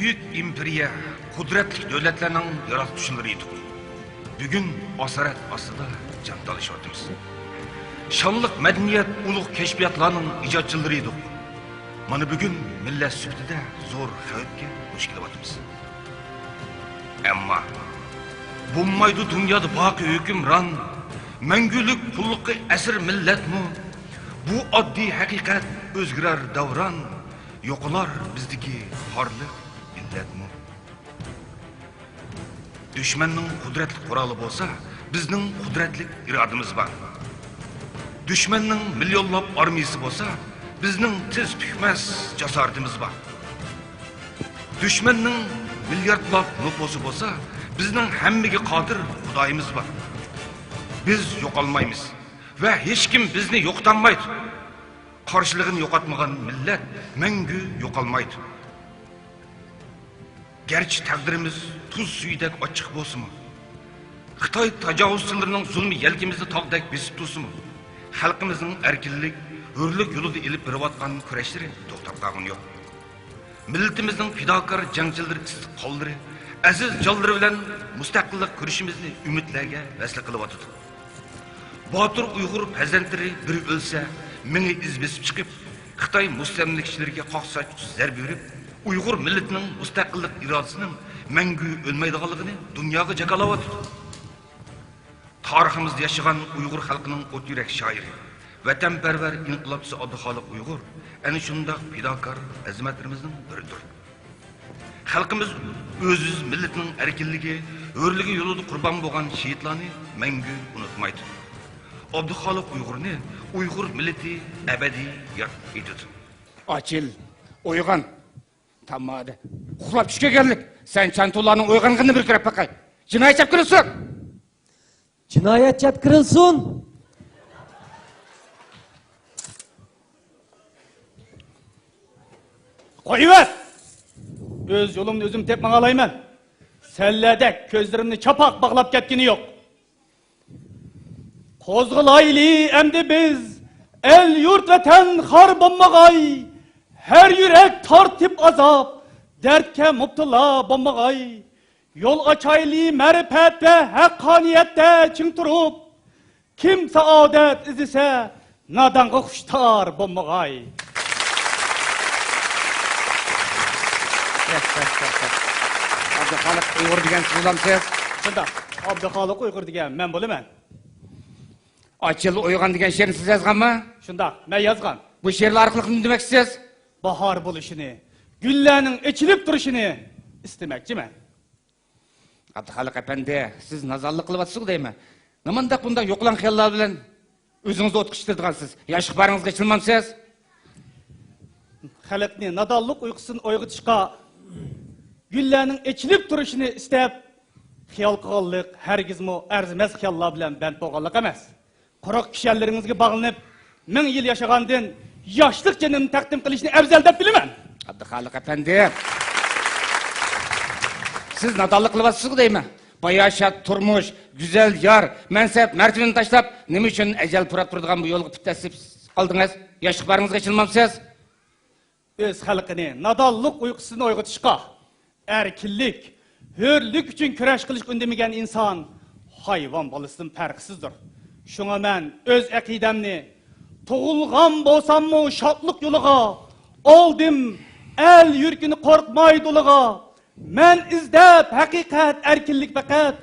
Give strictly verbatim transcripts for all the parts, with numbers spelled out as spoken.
بۈيۈك ئىمپېرىيە، قۇدرەتلىك دۆلەتلەرنىڭ ياراتقۇچىلىرى ئىدۇق. بۈگۈن ئاسارەت ئاستىدا جان تالىشىۋاتىمىز. شانلىق مەدەنىيەت، ئۇلۇغ كەشپىياتلارنىڭ ئىجادچىلىرى ئىدۇق. مانا بۈگۈن مىللەت سۈپىتىدە زور خەۋپكە دۇچ كېلىۋاتىمىز. ئەمما بولمايدۇ دۇنيادا باقى ھۆكۈمران، مەڭگۈلۈك قۇللۇققا ئەسىر مىللەتمۇ. بۇ ئاددىي ھەقىقەت، ئۆزگىرەر دەۋران، يوقىلار بىزدىكى پارلىق مىللەتمۇ. دۈشمەننىڭ قۇدرەتلىك قورالى بولسا، بىزنىڭ قۇدرەتلىك ئىرادىمىز بار. دۈشمەننىڭ مىليونلاپ ئارمىيىسى بولسا، بىزنىڭ تىز پۈكمەس جاسارىتىمىز بار. دۈشمەننىڭ مىلياردلاپ نوپۇسى بولسا، بىزنىڭ ھەممىگە قادىر خۇدايىمىز بار. بىز يوقالمايمىز ۋە ھېچكىم بىزنى يوقىتالمايدۇ. قارشىلىقىنى يوقاتمىغان مىللەت مەڭگۈ يوقالمايدۇ. گەرچە تەقدىرىمىز تۇز سۈيىدەك ئاچچىق بولسىمۇ، خىتاي تاجاۋۇزچىلىرىنىڭ زۇلمى يەلكىمىزنى تاغدەك بېسىپ تۇرسىمۇ، خەلقىمىزنىڭ ئەركىنلىك، ھۆرلۈك يولىدا ئېلىپ بېرىۋاتقان كۈرەشلىرى توختاپ قالغىنى يوق. مىللىتىمىزنىڭ پىداكار جەڭچىلىرى ئىسسىق قوللىرى، ئەزىز جانلىرى بىلەن مۇستەقىللىق كۈرىشىمىزنى ئۈمىدلەرگە ۋەسلە قىلىۋاتىدۇ. باتۇر ئۇيغۇر پەرزەنتلىرى بىرى ئۆلسە، مىڭى ئىز بېسىپ چىقىپ، خىتاي مۇستەملىكىچىلىرىگە قاقشاتقۇچ زەربە بېرىپ، ئۇيغۇر مىللىتىنىڭ مۇستەقىللىق ئىرادىسىنىڭ مەڭگۈ ئۆلمەيدىغانلىقىنى دۇنياغا جاكارلاۋاتىدۇ. تارىخىمىزدا ياشىغان ئۇيغۇر خەلقىنىڭ ئوت يۈرەك شائىرى، ۋەتەنپەرۋەر ئىنقىلابچىسى ئابدۇخالىق ئۇيغۇر ئەنە شۇنداق پىداكار ئەزىمەتلىرىمىزنىڭ بىرىدۇر. خەلقىمىز ئۆز-ئۆز مىللىتىنىڭ ئەركىنلىكى، ھۆرلۈكى يولىدا قۇربان بولغان شېھىتلارنى مەڭگۈ ئۇنتۇمايدۇ. ئابدۇخالىق ئۇيغۇرنى ئۇيغۇر مىللىتى ئەبەدىي ياد ئېتىدۇ. ئاچىل، ئويغان! تامادە. ئۇخلاپ چۈش كۆرگەنلىك. سەن چانتۇلارنىڭ ئويغانغىنىنى بىر كۆرۈپ باقاي. جىنايەت چاپكىلىسۇن! جىنايەت چاپكىلىسۇن! قويۇۋەر! ئۆز يولۇمنى ئۆزۈم تېپىپ ماڭالايمەن. سەنلەردەك كۆزلىرىمنى چاپاق باغلاپ كەتكىنى يوق. قوزغىلايلى ئەمدى بىز، ئەل-يۇرت ۋەتەن خار بولمىغاي، ھەر يۈرەك تارتىپ ئازاب، دەردكە مۇپتىلا بولمىغاي. يول ئاچايلى مەرىپەت ۋە ھەققانىيەتتە چىڭ تۇرۇپ، كىم سائادەت ئىزدىسە، نادانغا خۇشتار بولمىغاي. ئابدۇخالىق ئۇيغۇر دېگەن سىز بولامسىز؟ شۇنداق، ئابدۇخالىق ئۇيغۇر دېگەن مەن بولىمەن. ئاچىل ئويغان دېگەن شېئىرنى سىز يازغانمۇ؟ شۇنداق، مەن يازغان. بۇ شېئىرلار ئارقىلىق نېمە دېمەكچىسىز؟ باھار بولۇشىنى، گۈللەرنىڭ ئېچىلىپ تۇرۇشىنى ئىستىمەكچىمەن. ئابدۇخالىق ئەپەندى، سىز نادانلىق قىلىۋاتىسىزغۇ دەيمەن. نېمانداق بۇنداق يوقىلاڭ خىياللار بىلەن ئۆزىڭىزنى ئوتقا چىقىرىدىغانسىز؟ ياشلىق باھارىڭىزغا يېتىلمامسىز؟ خەلقنى نادانلىق ئۇيقۇسىدىن ئويغىتىشقا، گۈللەرنىڭ ئېچىلىپ تۇرۇشىنى ئىستەپ، خىيال قىلغانلىق ھەرگىزمۇ ئەرزىمەس خىياللار بىلەن بەند بولغانلىق ئەمەس. قۇرۇق كىشەنلىرىڭىزگە باغلىنىپ، مىڭ يىل ياشىغاندىن ياشلىق جېنىمنى تەقدىم قىلىشنى ئەۋزەل دەپ بىلىمەن. ئابدۇخالىق ئەپەندى، سىز نادانلىق قىلىۋاتىسىزغۇ دەيمەن. باياشات تۇرمۇش، گۈزەل يار، مەنسەپ مەرتىۋىنى تاشلاپ، نېمە ئۈچۈن ئەجەل پۇراپ تۇرىدىغان بۇ يولغا پۇت دەسسىپ قالدىڭىز؟ ياشلىق باھارىڭىزغا يېتىلمامسىز؟ ئۆز خەلقىنى نادانلىق ئۇيقۇسىدىن ئويغىتىشقا، ئەركىنلىك، ھۆرلۈك ئۈچۈن كۈرەش قىلىشقا ئۈندىمىگەن ئىنسان ھايۋان بالىسىدىن پەرقسىزدۇر. شۇڭا مەن ئۆز ئەقىدەمنى، تۇغۇلغان بولساممۇ شادلىق يولىغا، ئالدىم ئەل يۈرىكىنى قورقماي دولىغا، مەن ئىزدەپ ھەقىقەت، ئەركىنلىك پەقەت،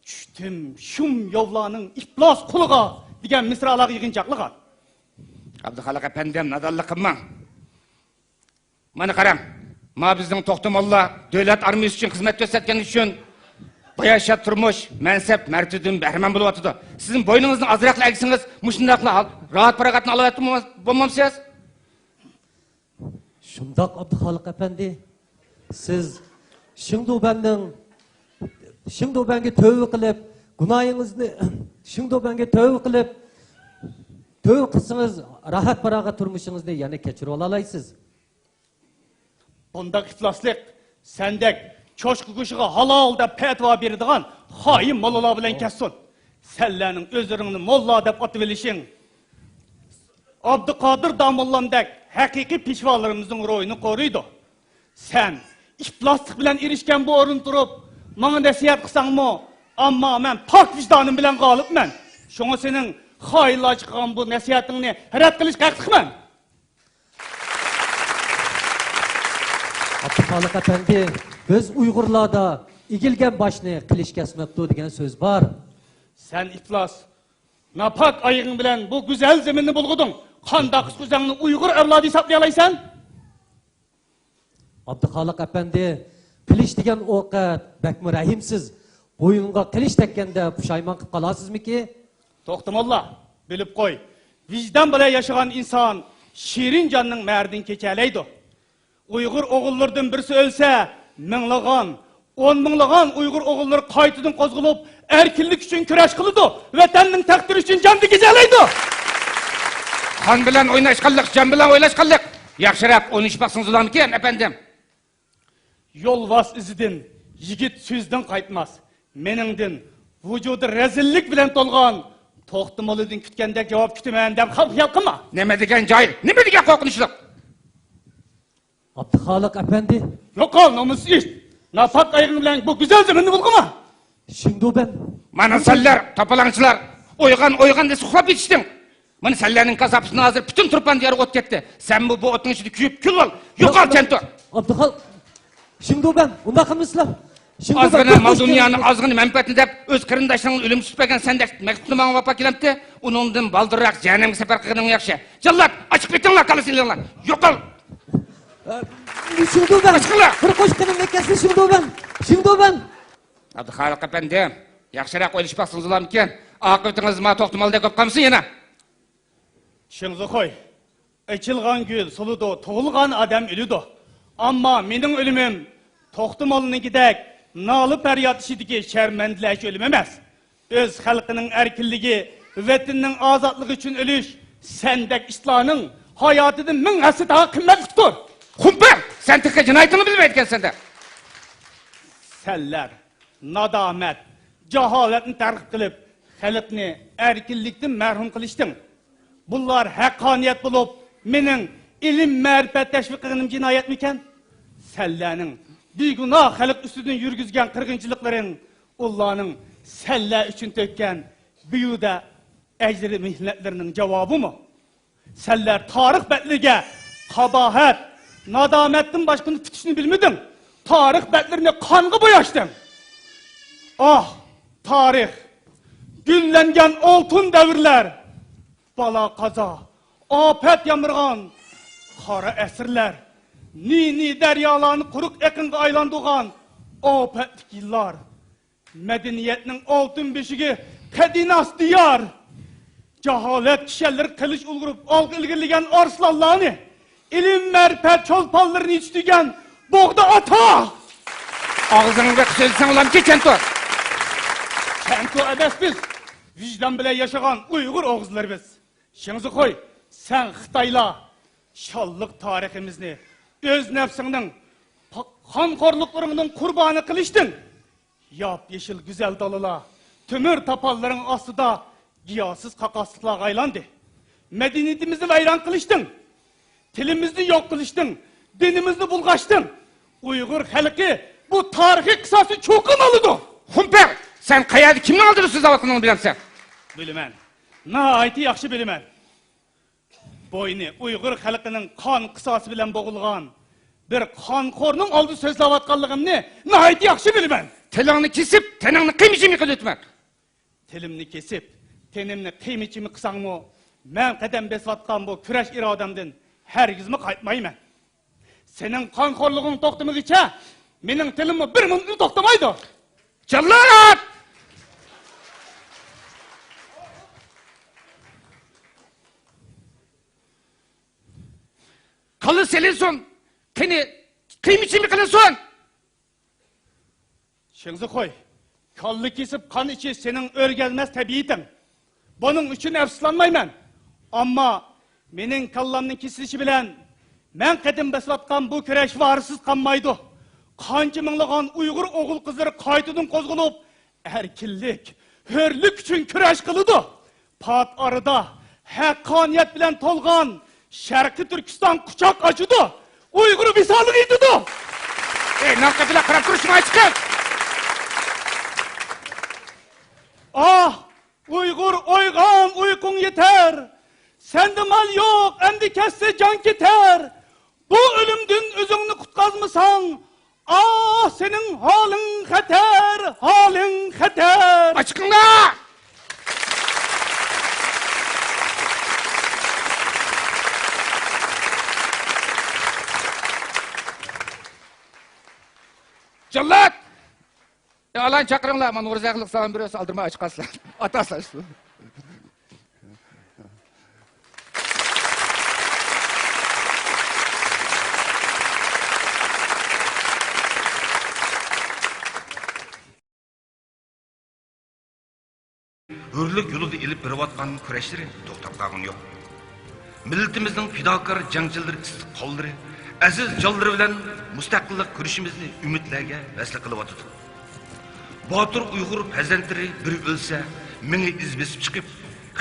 چۈشتۈم شۇم ياۋلارنىڭ ئىپلاس قولىغا دېگەن مىسرالارغا يىغىنچاقلىغان. ئابدۇخالىق ئەپەندىم، نادانلىق قىلماڭ. مانا قاراڭ، ما بىزنىڭ توختى موللا دۆلەت ئارمىيىسى ئۈچۈن خىزمەت كۆرسەتكەنلىكى ئۈچۈن باياشات تۇرمۇش، مەنسەپ مەرتىۋىدىن بەھرىمەن بولۇۋاتىدۇ. سىزمۇ بوينىڭىزنى ئازراقلا ئەگسىڭىز، مۇشۇنداقلا ھال-، راھەت پاراغەتنى ئالالايتتىمۇ بولمامسىز؟ شۇنداق، ئابدۇخالىق ئەپەندى. سىز شېڭدۇبەننىڭ، شېڭدۇبەنگە تۆۋە قىلىپ، گۇناھىڭىزنى، شېڭدۇبەنگە تۆۋە قىلىپ، تۆۋە قىلسىڭىز، راھەت پاراغەت تۇرمۇشىڭىزنى يەنە كەچۈرۈۋالالايسىز. بۇنداق ئىپلاسلىق سەندەك چوشقا گۆشىگە ھالال دەپ پەتىۋا بېرىدىغان خائىن موللىلار بىلەن كەتسۇن. سەنلەرنىڭ ئۆزلىرىڭنى موللا دەپ ئاتىۋېلىشىڭ ئابدۇقادىر داموللامدەك ھەقىقىي پېشۋالىرىمىزنىڭ روھىنى قورۇيدۇ. سەن ئىپلاسلىق بىلەن ئېرىشكەن بۇ ئورۇندا تۇرۇپ، ماڭا نەسىھەت قىلساڭمۇ، ئەمما مەن پاك ۋىجدانىم بىلەن غالىبمەن. شۇڭا سېنىڭ خائىنلارچە قىلغان بۇ نەسىھەتىڭنى رەت قىلىشقا ھەقلىقمەن. ئابدۇخالىق ئەپەندى، بىز ئۇيغۇرلاردا «ئېگىلگەن باشنى قىلىچ كەسمەپتۇ» دېگەن سۆز بار. سەن ئىپلاس، ناپاك ئايىغىڭ بىلەن بۇ گۈزەل زېمىننى بۇلغىدىڭ. قانداق ئۆزۈڭنى ئۇيغۇر ئەۋلادى ھېسابلىيالايسەن؟ ئابدۇخالىق ئەپەندى، قىلىچ دېگەن ئوقەت بەكمۇ رەھىمسىز. بوينۇڭغا قىلىچ تەگكەندە پۇشايمان قىلىپ قالارسىزمىكى؟ توختىماللا، بىلىپ قوي، ۋىجدان بىلەن ياشىغان ئىنسان شېرىن جاننىڭ مەھرىدىن كېچەلەيدۇ. ئۇيغۇر ئوغۇللىرىدىن بىرسى ئۆلسە، مىڭلىغان، ئون مىڭلىغان ئۇيغۇر ئوغۇللىرى قايتىدىن قوزغىلىپ، ئەركىنلىك ئۈچۈن كۈرەش قىلىدۇ، ۋەتەننىڭ تەقدىرى ئۈچۈن جانىنى كېچەلەيدۇ. قان بىلەن ئويناشقانلىق، جان بىلەن ئويلاشقانلىق. ياخشىراق ئويلىشىپ باقسىڭىز بولامدىكىن، ئەپەندىم؟ يولۋاس ئىزىدىن، يىگىت سۆزىدىن قايتماس. مېنىڭدىن ۋۇجۇدى رەزىللىك بىلەن تولغان توختىمالىدىن كۈتكەندەك جاۋاب كۈتىمەن دەپ خام خىيال قىلما. نېمە دېگەن جاھىل، نېمە دېگەن قورقۇنچلۇق! ئابدۇخالىق ئەپەندى. يوقال، نومۇسسىز ئىت! ناپاك ئايىغىڭ بىلەن بۇ گۈزەل زېمىننى بۇلغىما! شېڭدۇبەن. مانا سەنلەر، تاپىلاڭچىلار! ئويغان، ئويغان دېسە ئۇخلاپ يېتىشتىڭ! مانا سەنلەرنىڭ كاساپىتىدىن ھازىر پۈتۈن تۇرپان دىيارىغا ئوت كەتتى. سەنمۇ بۇ ئوتنىڭ ئىچىدە كۆيۈپ كۈل بول! يوقال، چەنتۇ! ئابدۇخال، شېڭدۇبەن، ئۇنداق قىلمىسىلا. شېڭدۇبەن، ئازغىنە مال دۇنيانى، ئازغىنە مەنپەئەتنى دەپ، ئۆز قېرىنداشلىرىڭنى ئۆلۈمگە تۇتۇپ بەرگەن سەندەك مەكتۇپنى ماڭا ۋاپا كېلەمتى؟ ئۇنىڭدىن بالدۇرراق جەھەننەمگە سەپەر قىلغىنىڭ ياخشى. جاللات، ئاچىق بېتىڭلار، كاللىسىنى ئېلىڭلار. يوقال! شېڭدۇبەن، ئاچىقىڭلار! بىر قوشقىنىم نەكەسنى شېڭدۇبەن، شېڭدۇبەن. ئابدۇخالىق ئەپەندى، ياخشىراق ئويلىشىپ باقسىڭىز بولامدىكىن؟ ئاقىۋىتىڭىز ما توختىمالدەك بولۇپ قالمىسۇن يەنە! شېڭزىخۇي، ئېچىلغان گۈل سولىدۇ، تۇغۇلغان ئادەم ئۆلىدۇ. ئەمما مېنىڭ ئۆلۈمۈم توختىمالنىڭكىدەك نالە-پەرياد ئىچىدىكى شەرمەندىلەرچە ئۆلۈم ئەمەس. ئۆز خەلقىنىڭ ئەركىنلىكى، ۋەتىنىنىڭ ئازادلىقى ئۈچۈن ئۆلۈش سەندەك ئىتلارنىڭ ھاياتىدىن مىڭ ھەسسە داھا قىممەتلىكتۇر. خۇمپەر! سەن تېخى جىنايىتىڭنى بىلمەيدىكەنسەن-دە! سەنلەر نادامەت، جاھالەتنى تەرغىب قىلىپ، خەلقنى ئەركىنلىكتىن مەھرۇم قىلىشتىڭ. بۇلار ھەققانىيەت بولۇپ، مېنىڭ ئىلىم-مەرىپەت تەشۋىق قىلغىنىم جىنايەتمىكەن؟ سەنلەرنىڭ بىگۇناھ خەلق ئۈستىدىن يۈرگۈزگەن قىرغىنچىلىقلىرىڭ، ئۇلارنىڭ سەنلەر ئۈچۈن تۆككەن بىھۇدە ئەجرى-مېھنەتلىرىنىڭ جاۋابىمۇ؟ سەنلەر تارىخ بەتلىرىگە قاباھەت، نادامەتتىن باشقىنى پۈتۈشنى بىلمىدىڭ. تارىخ بەتلىرىنى قانغا بوياشتىڭ. ئاھ، تارىخ! گۈللەنگەن ئالتۇن دەۋرلەر! بالا-قازا، ئاپەت يامرىغان قارا ئەسىرلەر! نى-نى دەريالارنى قۇرۇق ئېقىنغا ئايلاندۇرغان ئاپەتلىك يىللار! مەدەنىيەتنىڭ ئالتۇن بېشىكى قەدىناس دىيار! جاھالەت كىشەنلىرى قىلىچ ئۇلغىرىپ ئالغا ئىلگىرىلىگەن ئارسلانلارنى، ئىلىم-مەرىپەت چولپانلىرىنى يېتىشتۈرگەن بوغدا ئاتا! ئاغزىڭنى بېقىپ سۆزلىسەڭ بولامدىكىن، چەنتۇ! چەنتۇ ئەمەس بىز، ۋىجدان بىلەن ياشىغان ئۇيغۇر ئوغۇزلىرى بىز. شېڭزىخۇي، سەن خىتايلار شانلىق تارىخىمىزنى ئۆز نەپسىڭنىڭ قا-، قانخورلۇقلىرىڭنىڭ قۇربانى قىلىشتىڭ. ياپيېشىل گۈزەل دالىلار تۆمۈر تاپانلىرىڭ ئاستىدا گىياھسىز قاقاسلىقلارغا ئايلاندى. مەدەنىيىتىمىزنى ۋەيران قىلىشتىڭ. تىلىمىزنى يوق قىلىشتىڭ. دىنىمىزنى بۇلغاشتىڭ. ئۇيغۇر خەلقى بۇ تارىخىي قىساسنى چوقۇم ئالىدۇ. خۇمپەر! سەن قەيەردە، كىمنىڭ ئالدىدا سۆزلەۋاتقىنىڭنى بىلەمسەن؟ بىلىمەن. ناھايىتى ياخشى بىلىمەن. بوينى ئۇيغۇر خەلقىنىڭ قان قىساسى بىلەن بوغۇلغان بىر قانخورنىڭ ئالدىدا سۆزلەۋاتقانلىقىمنى ناھايىتى ياخشى بىلىمەن. تىلىڭنى كېسىپ، تېنىڭنى قىيما-چىيما قىلىۋېتىمەن. تىلىمنى كېسىپ، تېنىمنى قىيما-چىيما قىلساڭمۇ، مەن قەدەم بېسىۋاتقان بۇ كۈرەش ئىرادەمدىن ھەرگىزمۇ قايتمايمەن. سېنىڭ قانخورلۇقۇڭ توختىمىغىچە، مېنىڭ تىلىممۇ بىر مىنۇتمۇ توختىمايدۇ. جاللات! كاللىسى سېلىنسۇن! قېنى، قىيما-چىيما قىلىنسۇن! شېڭزىخۇي، كاللا كېسىپ قان ئىچىش سېنىڭ ئۆرگەلمەس تەبىئىتىڭ. بۇنىڭ ئۈچۈن ئەپسۇسلانمايمەن. ئەمما مېنىڭ كاللامنىڭ كېسىلىشى بىلەن مەن قەدەم بېسىۋاتقان بۇ كۈرەش ۋارىسسىز قالمايدۇ. قانچە مىڭلىغان ئۇيغۇر ئوغۇل-قىزلىرى قايتىدىن قوزغىلىپ، ئەركىنلىك، ھۆرلۈك ئۈچۈن كۈرەش قىلىدۇ. پات ئارىدا ھەققانىيەت بىلەن تولغان شەرقىي تۈركىستان قۇچاق ئاچىدۇ، ئۇيغۇر ۋىسالىغا يېتىدۇ. ئەي، نان قېپىلەپ قاراپ تۇرۇشما، چىقىڭ! ئاھ، ئۇيغۇر ئويغان، ئۇيقۇڭ يېتەر. سەندە مال يوق، ئەمدى كەتسە جان كېتەر. بۇ ئۆلۈمدىن ئۆزۈڭنى قۇتقازمىساڭ، ئاھ، سېنىڭ ھالىڭ خەتەر، ھالىڭ خەتەر. ئاچىقىڭلار! جاللات! يا، ئالانى چاقىرىڭلار، مانا نۇرزەگىلىك سالام بېرىۋەرسە، ئالدىرىماي ئاچىقاسىلەر. ئاتاسىلەر شۇ. ھۆرلۈك يولىدا ئېلىپ بېرىۋاتقان كۈرەشلىرى توختاپ قالغىنى يوق. مىللىتىمىزنىڭ پىداكار جەڭچىلىرى ئىسسىق قوللىرى، ئەزىز جانلىرى بىلەن مۇستەقىللىق كۈرىشىمىزنى ئۈمىدلەرگە ۋەسلە قىلىۋاتىدۇ. باتۇر ئۇيغۇر پەرزەنتلىرى بىرى ئۆلسە، مىڭى ئىز بېسىپ چىقىپ،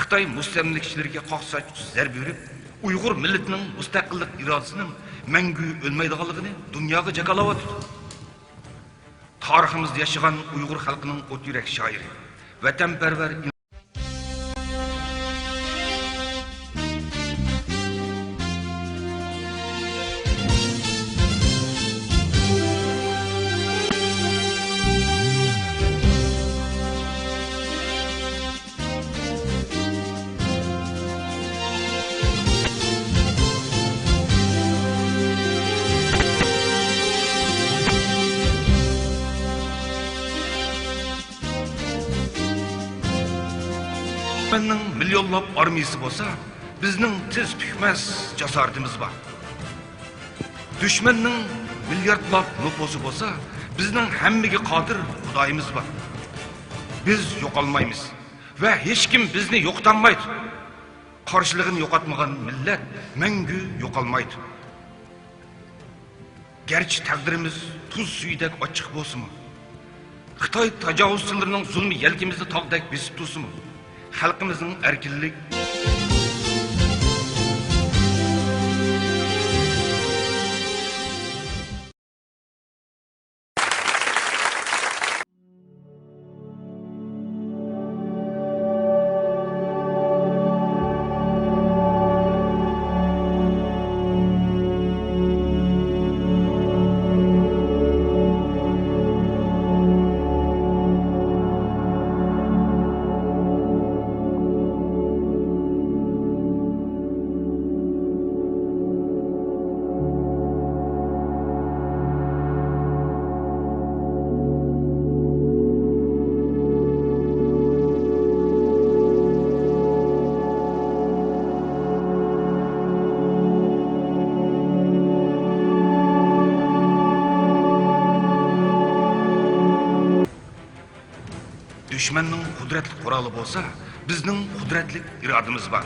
خىتاي مۇستەملىكىچىلىرىگە قاقشاتقۇچ زەربە بېرىپ، ئۇيغۇر مىللىتىنىڭ مۇستەقىللىق ئىرادىسىنىڭ مەڭگۈ ئۆلمەيدىغانلىقىنى دۇنياغا جاكارلاۋاتىدۇ. تارىخىمىزدا ياشىغان ئۇيغۇر خەلقىنىڭ ئوت يۈرەك شائىرى، ۋەتەنپەرۋەر دۈشمەننىڭ مىليونلاپ ئارمىيىسى بولسا، بىزنىڭ تىز پۈكمەس جاسارىتىمىز بار. دۈشمەننىڭ مىلياردلاپ نوپۇسى بولسا، بىزنىڭ ھەممىگە قادىر خۇدايىمىز بار. بىز يوقالمايمىز ۋە ھېچكىم بىزنى يوقىتالمايدۇ. قارشىلىقىنى يوقاتمىغان مىللەت مەڭگۈ يوقالمايدۇ. گەرچە تەقدىرىمىز تۇز سۈيىدەك ئاچچىق بولسىمۇ، خىتاي تاجاۋۇزچىلىرىنىڭ زۇلمى يەلكىمىزنى تاغدەك بېسىپ تۇرسىمۇ، خەلقىمىزنىڭ ئەركىنلىك، دۈشمەننىڭ قۇدرەتلىك قورالى بولسا، بىزنىڭ قۇدرەتلىك ئىرادىمىز بار.